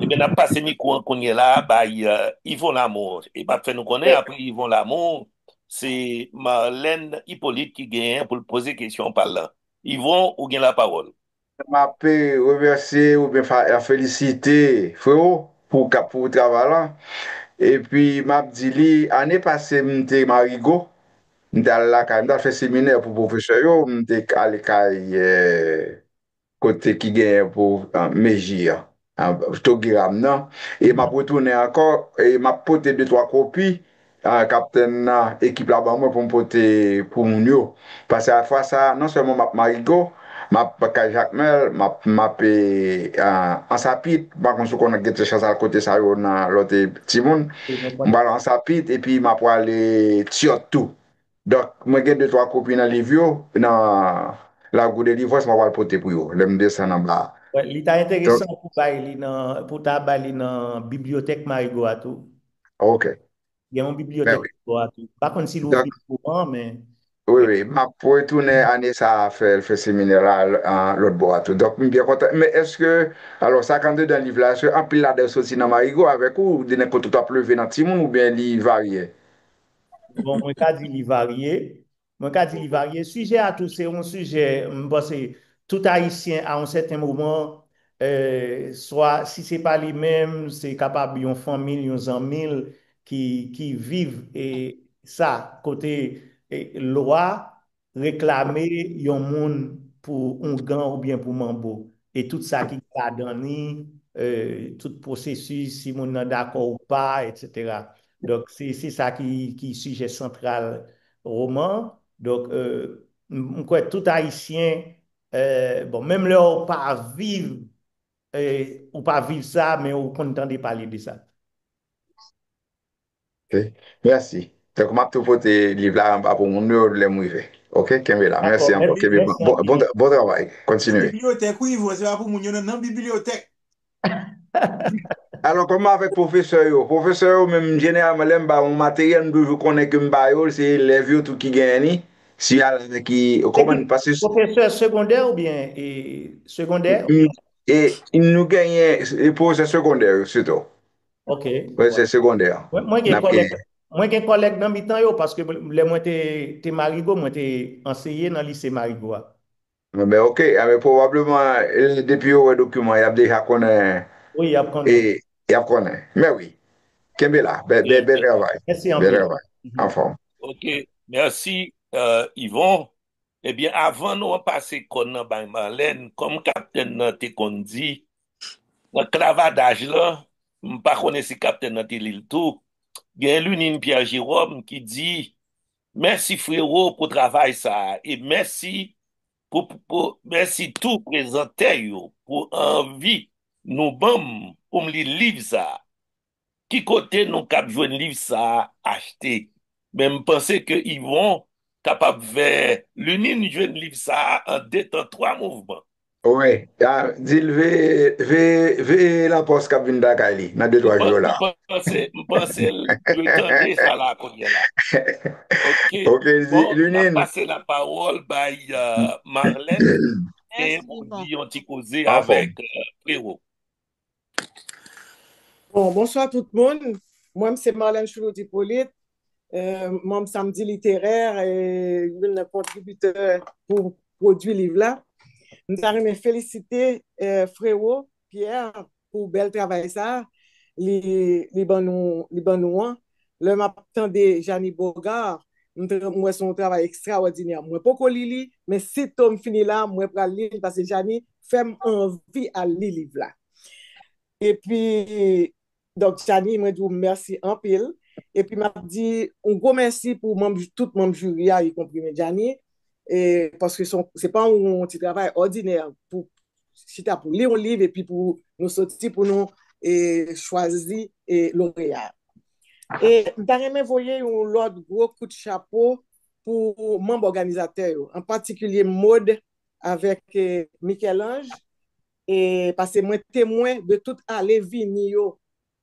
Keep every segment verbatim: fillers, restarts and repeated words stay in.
Ebyen, n ap pase mikwo an kounye la a bay euh, Yvon Lamour. E m ap fè nou konnen, apre Yvon Lamour, se Marlène Hyppolite ki genyen pou l poze kesyon pa l lan. Yvon, ou gen lapawòl. M ap eh, remèsye oubyen fa- eh, felisite Freo pou, ka- pou travay la. Epi m ap di li, ane pase m te Marigo, m te al lakay, m t al fè seminè pou pwofesè yo, m te ale kay eh, kote ki genyen pou ah, Meji an, ah, Togiram nan. E m ap retounen ankò, e m ap pote de twa kopi ah, kaptenn nan, ekip la ban mwen pou m pote pou moun yo. Paske a fwa sa a, non sèlman m ap Marigo, m ap kay Jakmèl, m ap, m ap eh, ah, Ansapit, m pa konn si w konn gen ti chans al kote sa yo nan lòt eh, timoun. M pral Ansapit, epi m ap prale Tiyòt tou. Donk, mwen gen de twa kopi nan liv yo, nan Lakou Delivrans, mwen pral pote pou yo, lè m desann anba a. Wè, li ta enteresan pou bay li nan, pou ta bay li nan bibliyotèk Marigo a tou. Ok. Gen yon bibliyotèk Marigo a tou. Pa konn si l ouvri pou mwen, men. Wi, wi. M ap retounen ane sa a fè, fè seminè la an, lòt bò a tou. Donk, m byen kontan. Men èske, alò, sa k anndedan liv la, èske anpil ladan yo soti nan Marigo avèk ou, de nenpòt ou t ap leve nan timoun oubyen li varye? Bon, mwen ka di li varye. Mwen ka di li varye. Sijè a tou, se yon sijè, m panse, tout Ayisyen, a yon sèten moman, eh, swa, si se pa li menm, se kapab yon fanmi l, yon zanmi l ki, ki viv eh, sa, kote eh, lwa reklame yon moun pou oungan oubyen pou manbo. E tout sa ki ladan li, eh, tout pwosesis, si moun nan dakò ou pa, etsetera. Donk, se, se sa ki, ki sijè santral woman. Donk, eh, m m kwè tout Ayisyen, eh, bon, menm lè w pa viv, eh, ou pa viv sa, men ou konn tande pale de sa. Ok. Mèsi. Donk, m ap tou pote liv la anba pou moun yo lè m rive. Ok, kenbe la. Mèsi ankò. Kenbe bon, bon, bon travay. Kontinye. Bibliyotèk, wi, Ivo, se pa pou moun yo nan, nan bibliyotèk. Alò, kòman avèk pwofesè yo? Pwofesè yo, menm jeneralman, lè m ba yon materyèl, m toujou konnen ke m ba yo l, se elèv yo tou ki genyen li. Si y al avèk ki, kòman, paske. Pwofesè segondè oubyen e, segondè? E nou genyen e, pwofesè segondè yo, sitou. Ok. Pwofesè segondè. Mwen, mwen gen kòlèg, mwen gen kòlèg nan mitan yo, paske lè mwen te, te Marigo, mwen te anseye nan lise Marigo a. Bon, ben, ok. Enben, pwobableman, eh, depi yo wè dokiman, y ap deja konnen. Wi, y ap konnen. Y ap konnen. Men wi. Kenbe la. Bèl, bèl, bèl travay. Mèsi anpil. Bèl travay. Anfòm. Ok. Mèsi, euh, Yvon. Ebyen, avan nou an pase kòn nan bay Marlène, kòm kaptenn nan te konn di, nan klavadaj lan, m pa konnen si kaptenn nan te li l tou, gen Lunine Pierre Jérôme ki di, mèsi Frero pou travay sa a, e mèsi pou, pou, mèsi tou prezantè yo pou anvi nou ban m pou m li liv sa a. Ki kote nou kab jwenn liv sa a achte? Men m panse ke Yvon kapab fè Lunine jwenn liv sa a an de tan, twa mouvman. Wi, di l veye, veye, veye lapòs k ap vin lakay li nan de twa jou yo la. M panse, m panse l dwe tande sa la kounye la. Ok. Ok, bon, n ap pase lapawòl bay euh, Marlène. Genyen pou di yon ti koze avèk euh, Frero. Bon, bonswa tout moun. Mwen, m se Marlène Choulout Hyppolite, euh, manm Samdi Literè, e youn nan kontribitè pou pwodui liv la. M ta renmen felisite euh, Frero Pierre pou bèl travay sa a li, li ban nou, li ban nou an. Lè m ap tande Janie Bogart, m t- m wè se yon travay ekstraòdinè. Mwen poko li li, men sito m fini la, mwen pral li l paske Janie fè m anvi al li liv la. Epi, donk, Janie, mwen di w mèsi anpil. Epi m ap di yon gwo mèsi pou manm, tout manm jiri a, ikonpri Medjani, e, paske se, se pa yon ti travay òdinè pou chita pou li yon liv epi pou nou soti pou nou e, chwazi e, loreya. E m ta renmen voye yon lòt gwo kout chapo pou manm òganizatè yo, an patikilye Maude avèk e, Michel-Ange, e, paske mwen temwen de tout ale vini yo.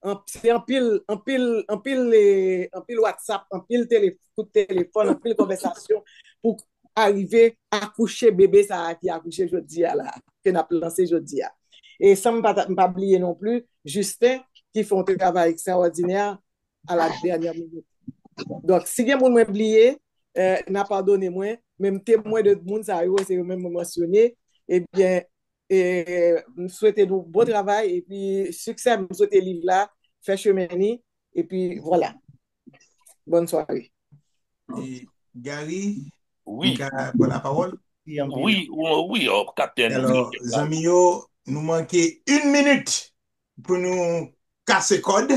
An- se anpil, anpil, anpil, e, anpil WhatsApp, anpil tele, kout telefòn, anpil konvèsasyon pou arive akouche bebe sa a ki akouche jodi a la, ke n ap lanse jodi a. E san m pa, ta- m pa bliye non pli, Justin, ki fè yon travay ekstraòdinè a la dènyè minit. Donk, si gen moun mwen bliye, eh, n a padone mwen, men m temwen de moun sa yo, se yo menm mwen mansyone, ebyen, eh, m swete nou bon travay, epi siksè, m swete liv la, fè chemen li, epi vwala. Bòn sware. E Gary, wi, ou ka pran lapawòl? Wi, wi, wi, kaptèn. Alò, zanmi yo, nou manke yon minit pou nou kase kòd.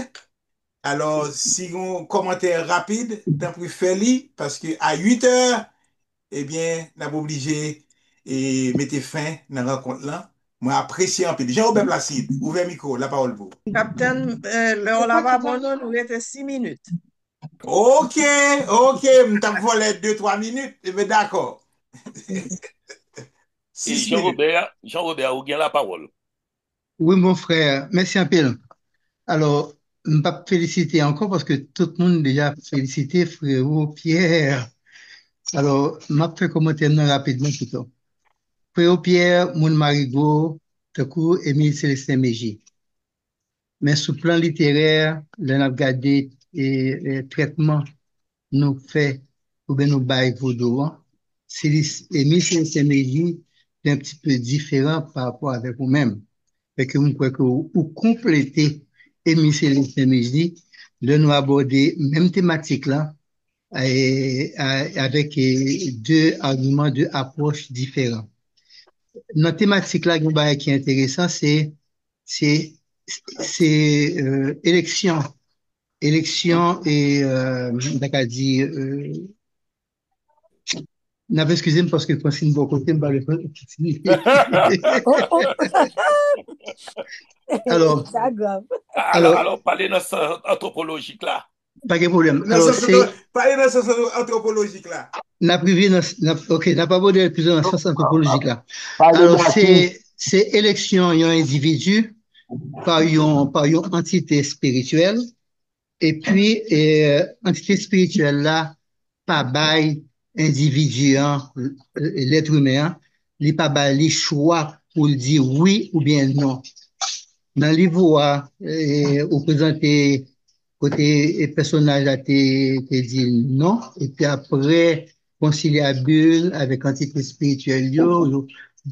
Alò, si yon kòmantè rapid, tanpri fè li, paske a uit è, ebyen, n ap oblije e, mete fen nan rankont lan. Mwen apresye anpil. Jean Robert Placide, ouvè mikwo, lapawòl pou ou. Kaptèn, eh, lè w la pa bon non, nou rete sis minit. Ok, ok, m t ap vòlè de twa minit, men dakò. Sis minit. Jean Robert, ou gen lapawòl. Wi, mon frè, mèsi anpil. Alò, m p ap felisite ankò paske tout moun deja felisite frewo Pierre. Alò, m ap fè kòmantè m nan rapidman pito. Frewo Pierre, moun Marigo, tankou Emile Célestin Mégie. Men sou plan literè, lè n ap gade e, e, trètman nou fè oubyen nou bay vodou an, Emile Célestin Mégie te yon ti pe diferan pa rapò avèk ou menm. Fè ke m kwè ke ou, ou konplete Emile Célestin Mégie lè nou abòde menm tematik la e, a, avèk e, de agiman, de apwòch diferan. Nan tematik la, gen yon bagay ki enteresan, se se se euh, eleksyon eleksyon e euh, m ta ka di euh, n ap eskize m paske Fransine bò kote m pa vle kontinye. Alò, alò, alò, pale nan sans antwopolojik la. Pa gen pwoblèm. Alò, se. Pale nan sans antwopolojik la. N ap rive nan. Ok, n ap abòde l pito nan sans antwopolojik la. Alò, se se eleksyon yon endividi pa yon, pa yon antite espirityèl. Epi, e, antite espirityèl la pa bay endividi an, lèt imen an, li pa bay li chwa pou l di wi oubyen non. Nan liv ou a, e, ou prezante kote e, pèsonaj la te, te di non, epi apre konsilyabil avèk antite espirityèl yo, yo,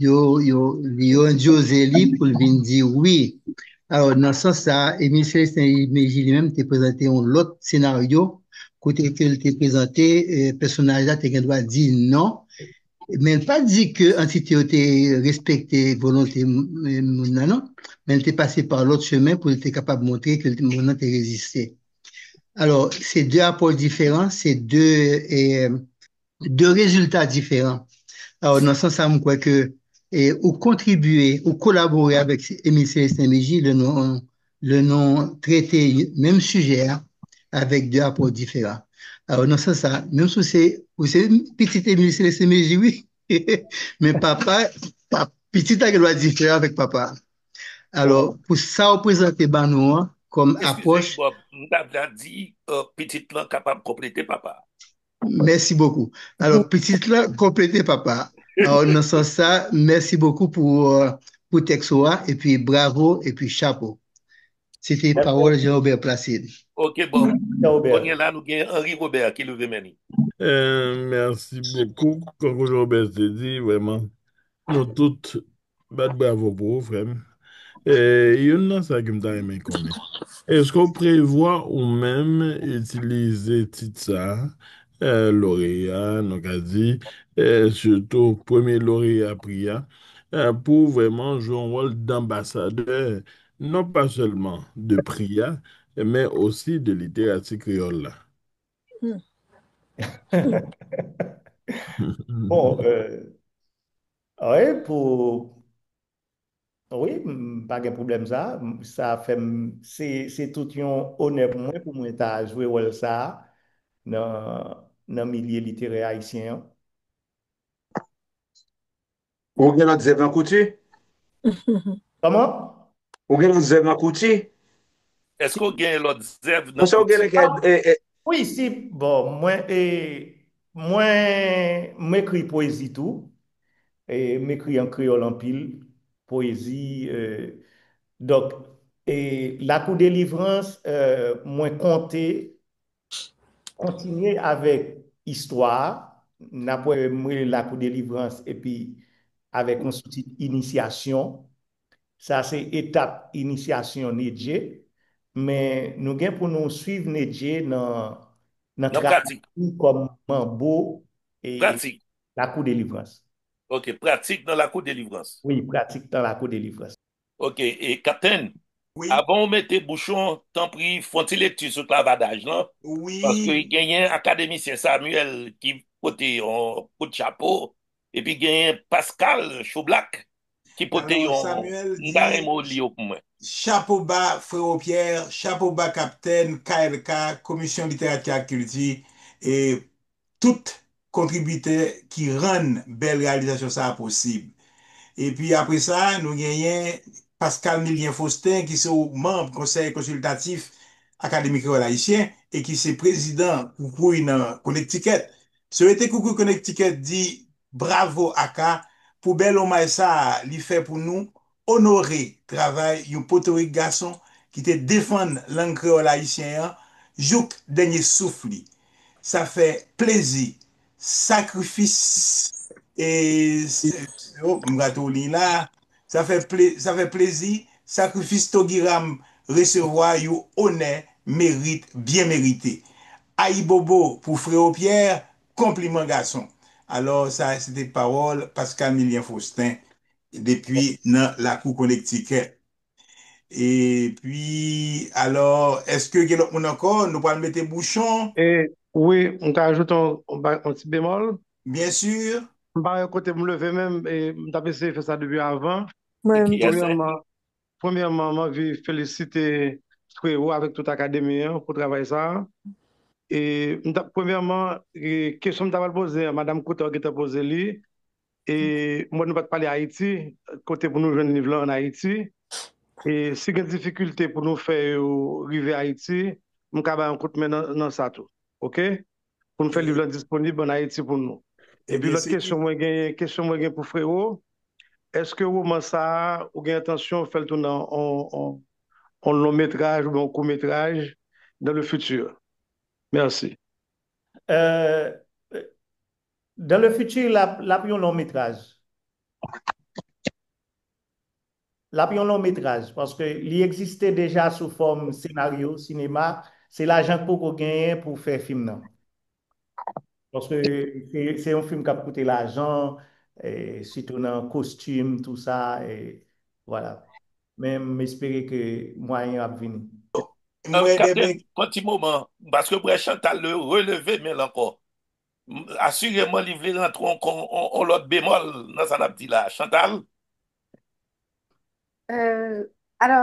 yo, yo, yo endyoze li pou l vin di wi. Alò, nan sans sa, Emile Célestin Mégie li menm te prezante yon lòt senaryo, kote ke l te prezante eh, pèsonaj la te gen dwa di non, men l pa t di ke antite yo te respekte volonte moun nan, non, men l te pase pa lòt chemen pou l te kapab montre ke moun nan te reziste. Alò, se de apwòch diferan, se de, eh, de rezilta diferan. Alò, nan sans sa, m kwè ke eh, ou kontribye, ou kolabore avèk Emile Célestin Mégie lè nou, lè nou trete menm sijè a avèk de apwòch diferan. Alò, nan sans sa, menm si w se, ou se pitit Emile Célestin Mégie, wi, men papa, pa, pitit la gen dwa diferan avèk papa. Alò, pou sa w prezante ba nou an kòm apwòch. M ta vle di, pitit lan kapab konplete papa. Mèsi bokou. Alò, pitit la konplete papa. Alò, nan sans sa, mèsi bokou pou, euh, pou tèks ou a, epi bravo, epi chapo. Se te pawòl Jean Robert Placide. Ok, bon. Kounye la, nou gen Henri Robert ki leve men li. Euh, mèsi bokou. Tankou Jean Robert te di, vrèman, nou tout bat bravo pou ou, frè m. E, youn nan sa ke m ta renmen konnen, èske w prevwa ou menm itilize tit sa a, e, loreya, nou ka di, e, sitou premye loreya pri a, e, pou w vrèman jwe yon wòl danbasadè, non pa sèlman de pri a, men osi de literati kreyòl la? Bon, e, wi, pou Wi, m pa gen pwoblèm sa. Sa fè m, se, se tout yon onè pou mwen pou mwen ta jwe wòl sa a nan, nan milye literè ayisyen an. Ou gen lòt zèv nan kouti? Kòman? Ou gen lòt zèv nan kouti? Èske w gen lòt zèv nan kouti? Wi, si, bon, mwen, e, mwen, m ekri pwezi tou. E, m ekri an kreyòl anpil, pwezi. E, donk, E Lakou Delivrans, euh, mwen konte kontinye avèk istwa a. N ap wè m rele Lakou Delivrans epi avèk yon soutit inisyasyon. Sa se etap inisyasyon Nedje. Men nou gen pou nou swiv Nedje nan, nan Nan pratik. Travay kòm manbo e Pratik. Lakou Delivrans. Ok, pratik nan Lakou Delivrans. Wi, pratik nan Lakou Delivrans. Ok, e Kaptenn, Wi, avan w mete bouchon, tanpri, fè yon ti lekti sou klavadaj lan, wi. Paske genyen akademisyen Samuel ki pote yon kout chapo, epi genyen Pascal Choublak ki pote Alò, yon, Samuel m ta di, renmen w li yo pou mwen. Chapo ba, Freo Pierre, chapo ba, Kaptenn, K L K, Komisyon Literati ak Kilti, e tout kontribitè ki rann bèl reyalizasyon sa a posib. Epi apre sa, nou genyen Pascal Milien Faustin, ki se yon manm Konsèy Konsiltatif Akademi Kreyòl Ayisyen e ki se prezidan Koukouy nan Connecticut. Swete Koukouy Connecticut di bravo Aka pou bèl omaj sa a li fè pou nou onore travay yon potorik gason ki te defann lang kreyòl ayisyen an jouk dènye souf li. Sa fè plezi, sakrifis, e, oh, m gate w liy la. Sa fè ple, sa fè plezi, sakrifis Togiram resevwa yon onè merit byen merite. Ayibobo pou Freo Pierre, konpliman gason. Alò, sa se te pawòl Pascal Milien Faustin depi nan Lakou Connecticut. Epi, alò, èske gen lòt moun ankò? Nou pral mete bouchon. E, wi, m ka ajoute yon, yon ba- yon ti bemòl. Byen si. M pa wè kote m leve menm, e, m t ap eseye fè sa depi avan. Mwen, Ki yè sa? Premyèman, premyèman, m anvi felisite Freo avèk tout akademi an pou travay sa a. E, m t ap, premyèman, e, kesyon m ta pral poze a, Madanm Coutard gentan poze li. E mwen, nou pa t pale Ayiti, kote pou nou jwenn liv lan ann Ayiti. E si gen difikilte pou nou fè yo rive Ayiti, m ka bay yon kout men nan, nan sa tou. Oke? Pou n fè liv lan disponib ann Ayiti pou nou. Epi Ebyen, lòt se kesyon mwen genyen, kesyon mwen gen pou Freo, èske woman sa a, ou gen entansyon fè l tounen an, an, an long metraj oubyen yon kou metraj dans le futur? Mèsi. Euh, dans le futur, l ap, l ap yon long metraj. L ap yon long metraj, paske li egziste deja sou fòm senaryo, sinema. Se lajan k poko genyen pou fè fim nan. Paske se, se yon fim k ap koute lajan, e, sitou nan kostim, tou sa, e, vwala. Men m espere ke mwayen ap vini. Mwen, Kaptenn, Bebe, pran ti moman, paske m wè Chantal le releve men l ankò. M- Asireman, li vle rantre yon, yon, yon lòt bemòl nan sa n ap di la. Chantal? Euh, alò,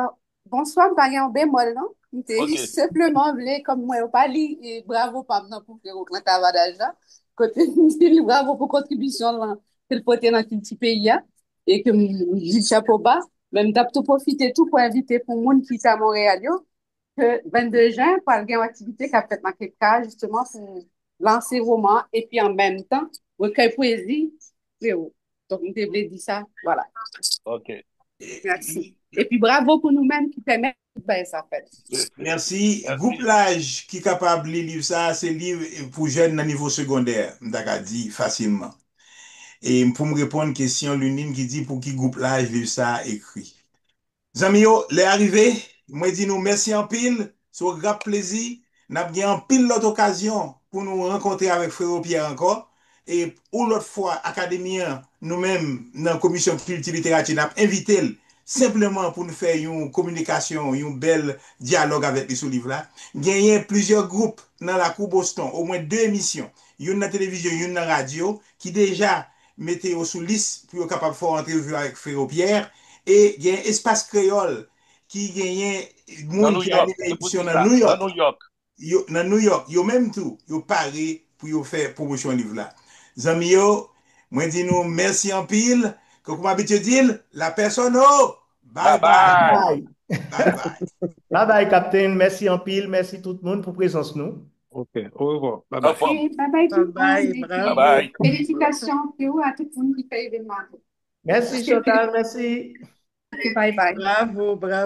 bonswa, m pa gen yon bemòl, non. M te Ok. jis senpleman vle, kòm mwen yo pa li, e bravo pa m nan pou Freo nan klavadaj la, kote m di l bravo pou kontribisyon l lan ke l pote nan kilti peyi a, e ke m di l chapo ba, men m t ap tou pwofite tou pou envite pou moun ki ta Monreyal yo, ke vennde jen, pral gen yon aktivite k ap fèt nan K K, jisteman, pou lanse woman, epi an menm tan, rekèy pwezi Freo. Donk, m te vle di sa, vwala. Ok. Mèsi. Epi bravo pou nou menm ki pèmèt tout bagay sa fèt. Mèsi. Gwoup laj ki kapab li liv sa a, se liv pou jèn nan nivo segondè, m ta ka di fasilman. E pou m reponn kesyon Lunine ki di pou ki gwoup laj liv sa a ekri. Zanmi yo, lè a rive, mwen di nou mèsi anpil, se yon gran plezi. N ap gen anpil lòt okazyon pou nou rankontre avèk Freo Pierre ankò. E yon lòt fwa, akademi an, nou menm, nan Komisyon Kilti Literati, n ap envite l senpleman pou n fè yon kominikasyon, yon bèl dyalòg avèk li sou liv la. Genyen plizyè gwoup nan lakou Boston, omwen de emisyon, youn nan televizyon, youn nan radyo, ki deja mete yo sou lis pou yo kapab fè yon antrevi avèk Freo Pierre. E gen Espas Kreyòl ki genyen Nan moun ki Nouyòk, anime se pou di emisyon sa, nan Nouyòk. Nan Nouyòk. Yo, nan Nouyòk, yo menm tou, yo pare pou yo fè pwomosyon liv la. Zanmi yo, mwen di nou mèsi anpil. Kankou m abitye di l, la pèsòn o! Bye Bye bye. Bye bye. Bye bye, Kaptenn. Mèsi anpil. Mèsi tout moun pou prezans nou. Ok, orevwa. Bye bye. Anfòm. Ok, bye bye tout Bye bye, moun. bravo. Bye bye. Felisitasyon, Freo, a tout moun ki fè evènman. Mèsi, Chantal. Mèsi. Ok, bye bye. Bravo, bravo.